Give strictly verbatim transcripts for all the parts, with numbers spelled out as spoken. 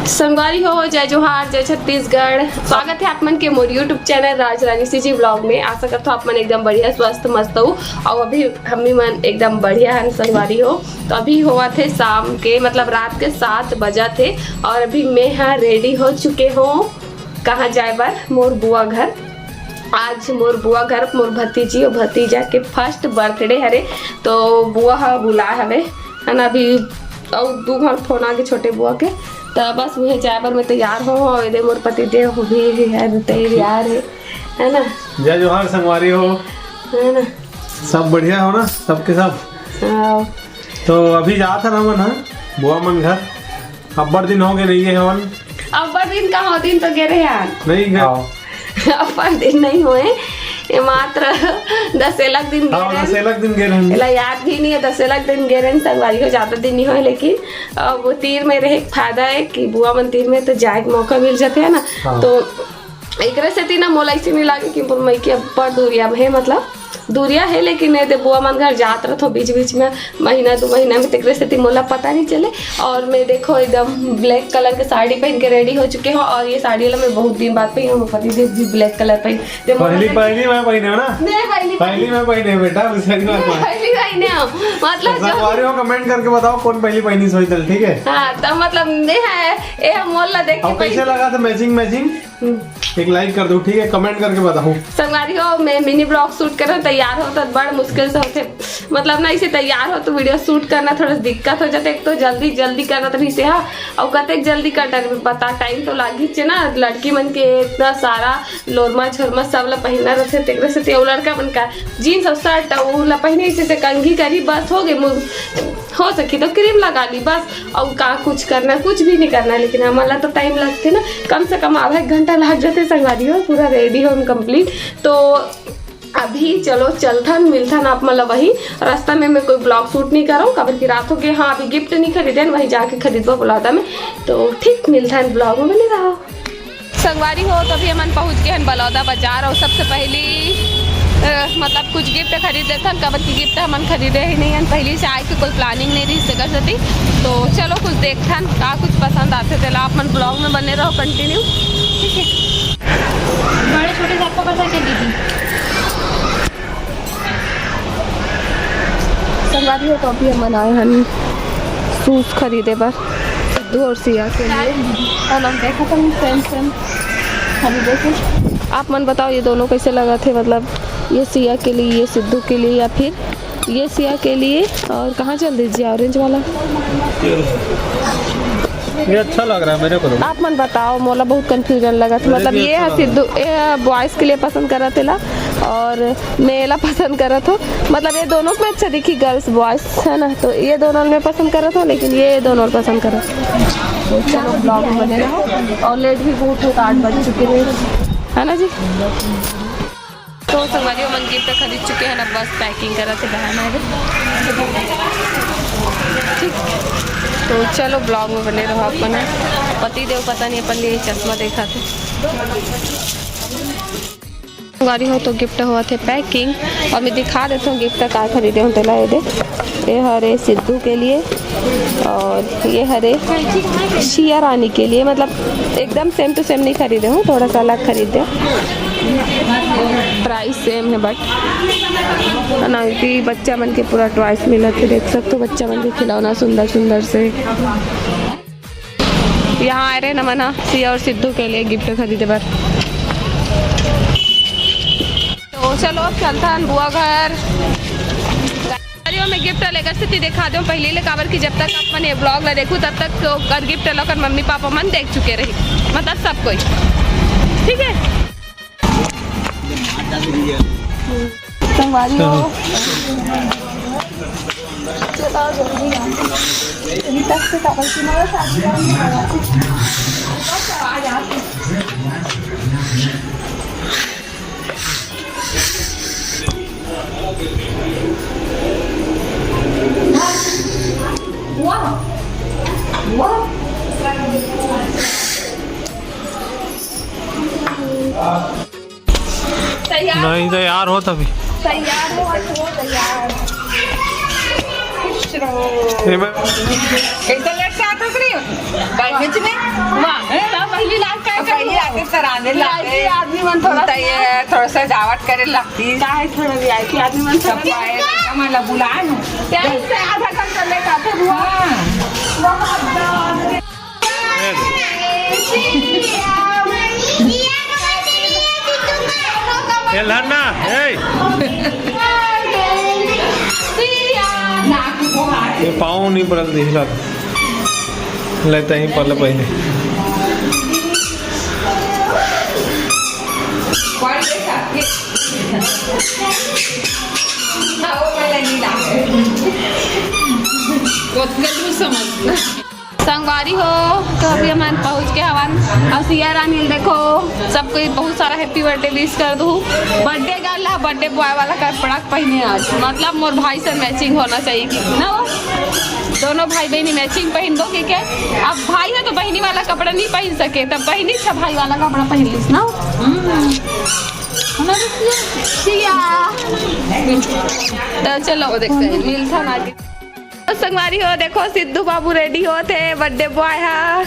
संगवारी हो, जय जोहार, जय छत्तीसगढ़। स्वागत है आप मन के मोर YouTube चैनल राजरानी सीजी व्लॉग में। आशा करथो आप मन एकदम बढ़िया, स्वस्थ, मस्त हो। और अभी हम्मी मन एकदम बढ़िया हन संगवारी हो। तो अभी होवत हे शाम के, मतलब रात के सात बजत हे और अभी मैं हा रेडी हो चुके हों कहाँ जाए बर, मोर बुआ घर। आज मोर बुआ घर मोर भतीजी और भतीजा के फर्स्ट बर्थडे हरे, तो बुआ हा बुलाए हवे, है ना। अभी अउ दू घर फोन आगे छोटे बुआ के, तो बस उहे जाए बर मैं तैयार हों। और एदे मोर पति देव भी है, तैयार है, है ना। जय जोहार संगवारी हो। है ना। सब बढ़िया हो ना, सबके सब? हाँ। तो अभी जात हन हमन ह बुआ मन घर। अब्बड़ दिन हो गए नहीं गए हवन। अब्बड़ दिन का हो, दिन तो गे रहे यार। नहीं गए। हाँ। अब्बड़ दिन नहीं होए, ये मात्र दसेलक दिन गे हाँ, रहेन। दसेलक दिन गे रहेन। एला याद भी नहीं है, दसेलक दिन गे रहेन संगवारी हो, ज्यादा दिन नहीं होए, लेकिन अब तीर में रहे के फायदा है कि बुआ मन तीर में तो जाए के मौका मिल जाते है ना। हाँ। तो एकरे सेती ना मोला अइसे नहीं लागे कि मोर मइके अब्बड़ दूरिया हे, मतलब दूरिया हे, लेकिन एदे बुआ मन घर जात रथो बीच बीच में, महीना दू महीना में, तेकरे सेती मोला पता नहीं चले। और मैं देखो एकदम ब्लैक कलर के साड़ी पहन के रेडी हो चुके हों, और ये साड़ी ला मैं बहुत दिन बाद पहनी हूँ, पति देव भी ब्लैक कलर पहन ते मोला पहली, पहली मैं पहने हो ना? नहीं, पहली पहली मैं पहने बेटा, दूसरी बार मैं। पहली पहने हो, मतलब जो संगवारी हो, कमेंट करके बताओ कौन पहली पहनी सोई तल, ठीक है? हाँ, तो मतलब ये है, ये मोला देख के अब कैसे पहली लगा था मैचिंग, मैचिंग? हम्म। एक लाइक कर दो, ठीक है, कमेंट करके बताओ। संगवारी हो, मैं मिनी ब्लॉग शूट करो, तैयार हो तो बड़ मुश्किल से होते, मतलब ना इसे तैयार हो तो वीडियो शूट करना थोड़ा दिक्कत हो जाते। एक तो जल्दी जल्दी करना तो नहीं से, हाँ, और कतेक जल्दी करना बता, टाइम तो लागी चे ना, लड़की मन के इतना सारा लोरमा झोरमा सब ला पहनना रहते, तेकरे सेती अउ लड़का मन का जीन्स और शर्ट और ला पहने से, से कंघी करी, बस हो गए, मु-, हो सकी तो क्रीम लगा ली बस, और का कुछ करना, कुछ भी नहीं करना, लेकिन हमन ला तो टाइम लगते ना, कम से कम आधा एक घंटा लग जाते संगवारी हो, पूरा रेडी हो कंप्लीट। तो अभी चलो चलथन, मिलथन आप मन ला वही रास्ता में। मैं कोई ब्लॉग शूट नहीं करूँ, काबर कि रात हो गए। हाँ, अभी गिफ्ट नहीं खरीदे, वहीं जाके खरीदबो बलौदा में। तो ठीक, मिलथन ब्लॉग में, बने रहो। संगवारी हो, तो अभी हमन पहुंच गए हन बलौदा बाजार, और सबसे पहली, अ, मतलब कुछ गिफ्ट खरीद लेथन, काबर कि गिफ्ट हमन खरीदे ही नहीं हन, पहली से आए के कोई प्लानिंग नहीं रही, तेकर सेती। तो चलो कुछ देखथन, का कुछ पसंद आथे, तेला आप मन ब्लॉग में बने रहो कंटिन्यू, ठीक है। बड़े छोटे से आपको पसंद है दीदी? संगवारी हो, तो अभी हमन आए हन शूज खरीदे बर सिद्धू और सिया के लिए। हम देखा था सेम सेम खरीदे थे। आप मन बताओ ये दोनों कैसे लगा थे, मतलब ये सिया के लिए, ये सिद्धू के लिए, या फिर ये सिया के लिए? और कहाँ चल दीजिए ऑरेंज वाला? ये अच्छा लग रहा है मेरे को तो। आप मन बताओ, मोला बहुत कंफ्यूजन लगा था। मुझे मतलब भी ये अच्छा है लगा। सिद्धू, ये बॉयज के लिए पसंद करा थे ला, और मैं एला पसंद करत हूँ। मतलब ये दोनों में अच्छा दिखी, गर्ल्स बॉयज, है ना, तो ये दोनों में पसंद करत हूँ, लेकिन ये दोनों पसंद करत हूँ। तो चलो ब्लॉग में बने रहो, और लेट भी बहुत होता, आठ बज चुके हैं, है ना जी। तो संगवारी हो, हमन गिफ्ट खरीद चुके हैं ना, बस पैकिंग करत हे बहन है। ठीक, तो चलो ब्लॉग में बने रहो अपन। पति देव पता नहीं अपन लिए चश्मा देखा थे। संगवारी हो, तो गिफ्ट होवत हे पैकिंग, और मैं दिखा देता हूँ गिफ्ट का का खरीदे हूँ। तेला ये दे, ये हरे सिद्धू के लिए और ये हरे सिया रानी के लिए। मतलब एकदम सेम टू सेम नहीं खरीदे हूँ, थोड़ा सा अलग खरीदे। प्राइस सेम है बट है ना, कि बच्चा मन के पूरा टॉयज मिलत हे। देख सकते हो बच्चा मन के खिलौना सुंदर सुंदर से। यहाँ आए रहे नमन हा सिया और सिद्धू के लिए गिफ्ट खरीदे बर। तो चलो अब चलता है बुआ घर। अरे मैं गिफ्ट लेकर से ती दिखा दूँ पहले ले, काबर कि जब तक अपन ये ब्लॉग ला देखूँ तब तक तो कर गिफ्ट ला कर मम्मी पापा मन देख चुके रही, मतलब सब कोई। ठीक है संगवारी हो। चलो जल्दी आ। इधर से काबर की ना शादी करने वाला। आ जाते। तैयार नहीं, तैयार हो तभी। तैयार हो, हो तैयार। कैसे लेट से आत हस रे? सच में? वाह, सब पहिली लाग का पहिली लाग के सरांदे लाग के। आदमी मन थोड़ा त ये थोड़ा सजावट करे लागतिस। काहे थोड़ा वीआईपी आदमी मन सब आए, हमन ला बुलाए हो। टाइम से आधा घंटा लेट आथे बुआ। हाँ। ए लड़ना, ए। ये पाँव नहीं पड़ल दिखला। ले तहीं पड़ल पहले। संगवारी हो, तो अभी हमन पहुंच के हवन। अब सिया रानी ल देखो, सब कोई बहुत सारा हैप्पी बर्थडे विश कर दू। बर्थडे गर्ल ह बर्थडे बॉय वाला कपड़ा पहिने आज, मतलब मोर भाई से मैचिंग होना चाहिए कि ना हो? दोनों भाई बहनी मैचिंग पहिन दो, ठीक है? अब भाई है तो बहनी वाला कपड़ा नहीं पहिन सके, तब बहनी अच्छा भाई वाला कपड़ा पहिन लिस ना। हम्म। सिया। तो चलो, वो देखते हैं, मिलता ना आगे। तो संगवारी हो, देखो सिद्धू बाबू रेडी होत हे, बर्थडे बॉय हा,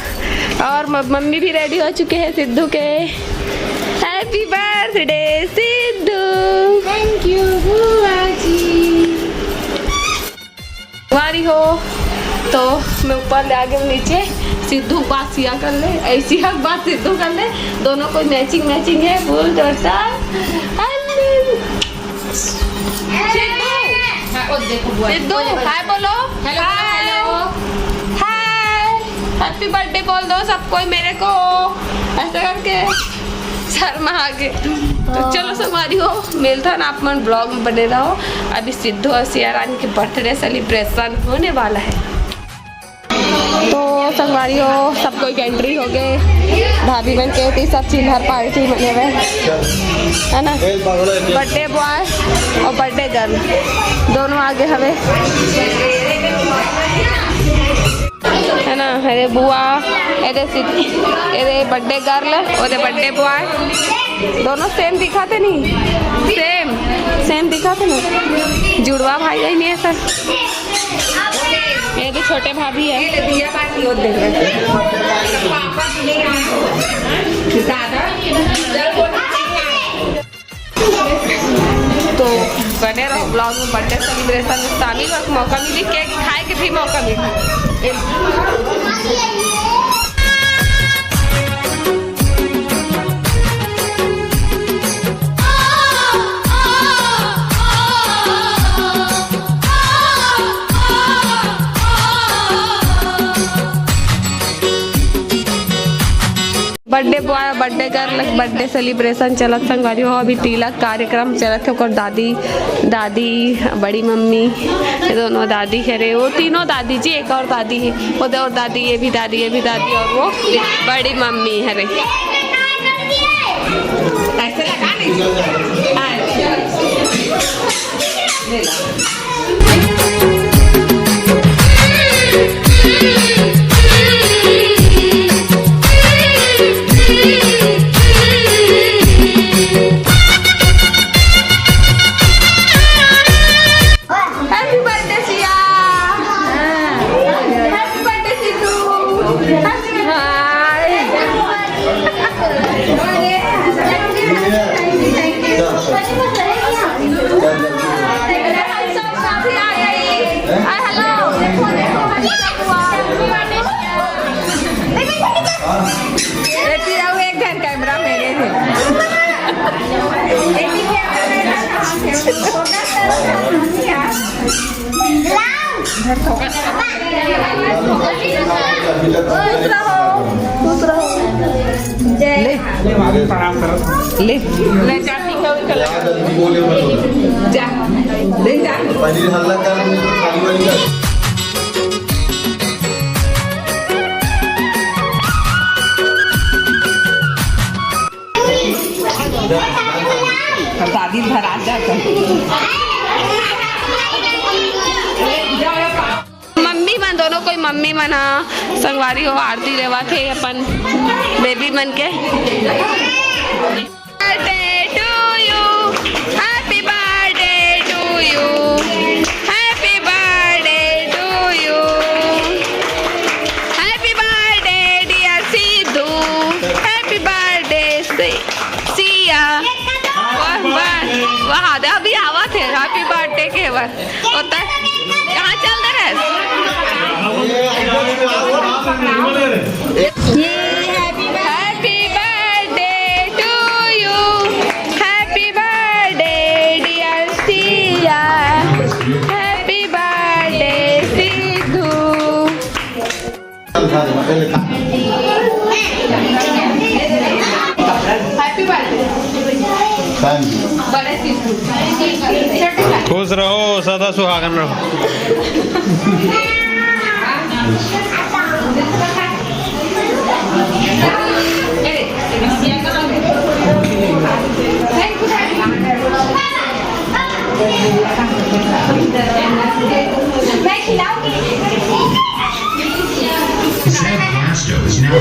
और म-, मम्मी भी रेडी हो चुके हैं सिद्धू के। Happy birthday Sidhu. Thank you बुआ जी। संगवारी हो, तो मैं ऊपर ले आ गई हूँ नीचे। सिद्धू के बात सिया कर ले, ऐ सिया के बात सिद्धू कर ले, दोनों कोई मैचिंग मैचिंग है, फुल टोटल। सिद्धू, हाँ, ओ देखो बुआ। सिद्धू, हाय बोलो। हेलो, हाय। हेलो। हाय। हैप्पी बर्थडे बोल दो सब कोई मेरे को। ऐसे करके शर्मा आ गए। तो चलो संगवारी हो, मिलता ना आप मन ब्लॉग में बने रहो। अभी सिद्धू और सिया रानी के बर्थडे सेलिब्रेशन होने वाला है। तो संगवारी हो, सब कोई के एंट्री हो गए। भाभी मन के ती सब चिल्हर पार्टी बने हुए, है ना? बर्थडे बॉय और बर्थडे गर्ल दोनों आगे हवे, है ना? अरे बुआ, अरे सिद्धू, अरे बर्थडे गर्ल, अरे बर्थडे बॉय, दोनों सेम दिखाते नहीं, सेम सेम दिखाते नहीं, जुड़वा भाई बहन है सर। ये तो छोटे भाभी है। तो बने रहो ब्लॉग में, बर्थडे सेलिब्रेशन में शामिल हो, मौका मिली, केक खाए के भी मौका मिली। बर्थडे बॉय, बर्थडे गर्ल, बर्थडे सेलिब्रेशन चलत संगवारी हो। अभी तिलक कार्यक्रम चलत हे, ओकर दादी, दादी, बड़ी मम्मी, ये दोनों दादी है रे, वो तीनों दादी जी, एक और दादी है, वो दे और दादी, ये भी दादी, ये भी दादी, और वो बड़ी मम्मी है रे। ऐसे लगा नहीं। हाँ। ले ला। Happy birthday, Siya. Happy birthday, Sidhu. Happy birthday. Hi. Hi, hello. बेटी, आओ एक घर कैमरा मेरे थे। खुश रहो, खुश रहो। जय। ले। प्रणाम करो। ले। ले चाची का भी कलर। जा। ले जा। पनीर हल्ला कर, खाली वाली कर। शादी भरा जाता। मम्मी मन, दोनों कोई मम्मी मन ह, संगवारी हो, आरती लेवत हे अपन बेबी मन के। Birthday to you, happy birthday to you, happy birthday to बस, होता है। कहाँ चल रहा है? ये happy birthday to you, happy birthday dear Siya, happy birthday Sidhu. Happy birthday। Thank you। खुश रहो, सदा सुहागन रहो। मैं खिलाऊंगी। Zeb Blasto is now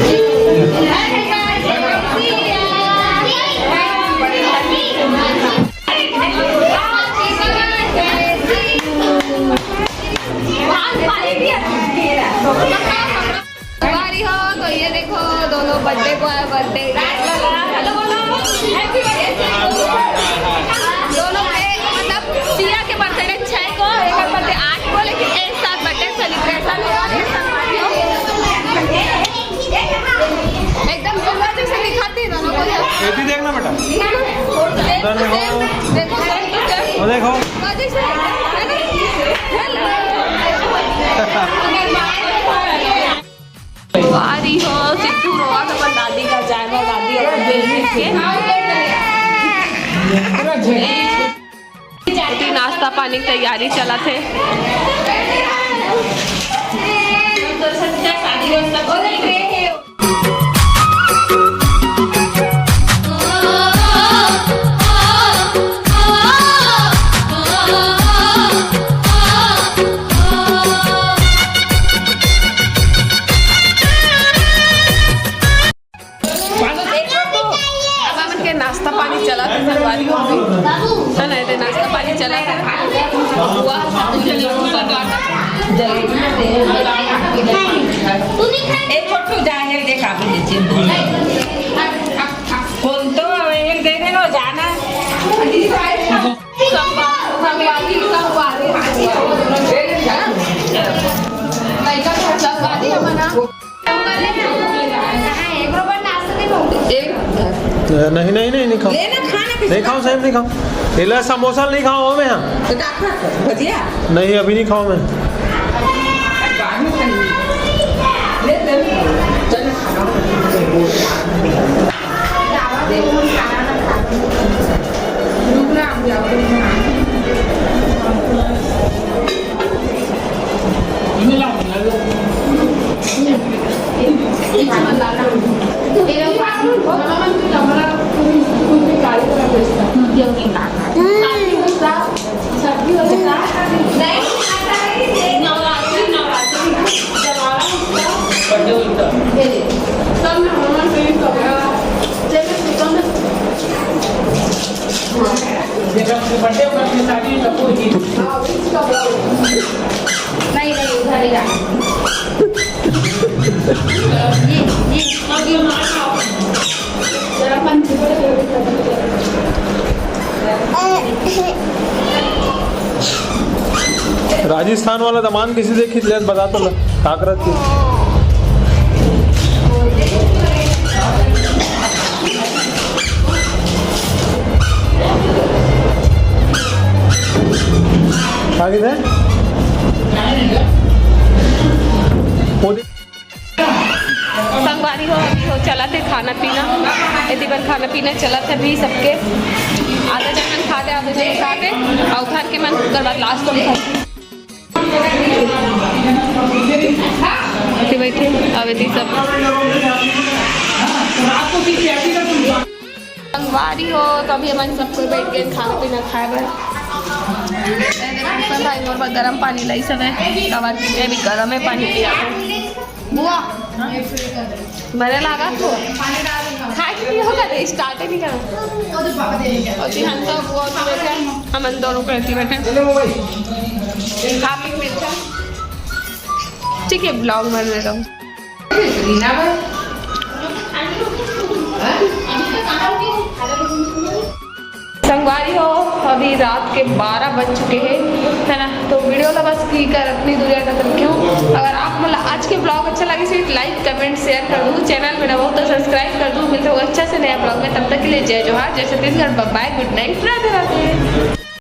हमारी हो तो ये देखो, दोनों बर्थडे बॉय, बर्थडे गर्ल। हेलो बोलो। Happy birthday। दोनों के, मतलब, सिया के बर्थडे छह को, एक बर्थडे आठ को, लेकिन एक साथ बर्थडे सेलिब्रेशन हो रहा है। एकदम सुंदर जैसे दिखाते हैं दोनों को। ये भी देखना बेटा। देखो, देखो, देखो। वो देखो। है ना? वाह री हो, सिद्धू रोवा तो अपन दादी का जाए, वो दादी अपन दिल में के। एती नाश्ता पानी के तैयारी चलत हे। अब हमन के नाश्ता पानी चलत हे, संगवारी हो। है ना, एदे नाश्ता पानी चलत हे। हुआ, जलेबी, पकौड़ा। ए छोटू, जा, हेल दे, काबू दे, चिंता। कौन तो अब हेल दे दे, वो जाना। संगवारी, संगवारी, संगवारी, हमन ह। एक नहीं, नहीं, नहीं, नहीं खाओ। लेना खाना किसी नहीं खाओ, साहब, नहीं खाओ। एला समोसा नहीं खाओ, मैं हाँ। तो का खा? भजिया? नहीं, अभी नहीं खाओ मैं। बाद में खाएंगे। ले, ले। चल। रुक ना, हम जाओ। नहीं, नहीं, उधर ही रहा। ये, ये। राजस्थान वाला दमान किसी देखी ले बता तो ला, ताकरत की। आगे दे। वो दे। संगवारी हो, अभी हो चलत हे खाना पीना, एती बर खाना पीना चलत हे अभी सबके। आधा जन मन खा दे, आधा जन खा दे, अउ घर के मन ओकर बाद लास्ट में खाए। एती बैठे, अब एती सब संगवारी हो, तो अभी हमन सब कोई बैठ गए खाना पीना खाए बर। भाई मोर बर गरम पानी लाइस हवे, काबर कि मैं भी गरम में पानी पिया। बुआ, बने लागत हे? खाए के नहीं होगा रे, start ही नहीं करा। और जी, हम तो बुआ के बैठे, हमन दोनों के एती बैठे। खा पी के मिलते हैं। ठीक है, vlog में रहो। संगवारी हो, अभी रात के बारह बज चुके हैं, है ना? तो वीडियो ला बस की कर अपनी दूरिया खत्म क्यों। अगर आप मतलब आज के ब्लॉग अच्छा लगे तो लाइक, कमेंट, शेयर कर दू। चैनल में ना हो तो सब्सक्राइब कर दू। मिलते हो अच्छा से नया ब्लॉग में, तब तक के लिए जय जोहार, जय छत्तीसगढ़, बाय, गुड नाइट, राधे राधे।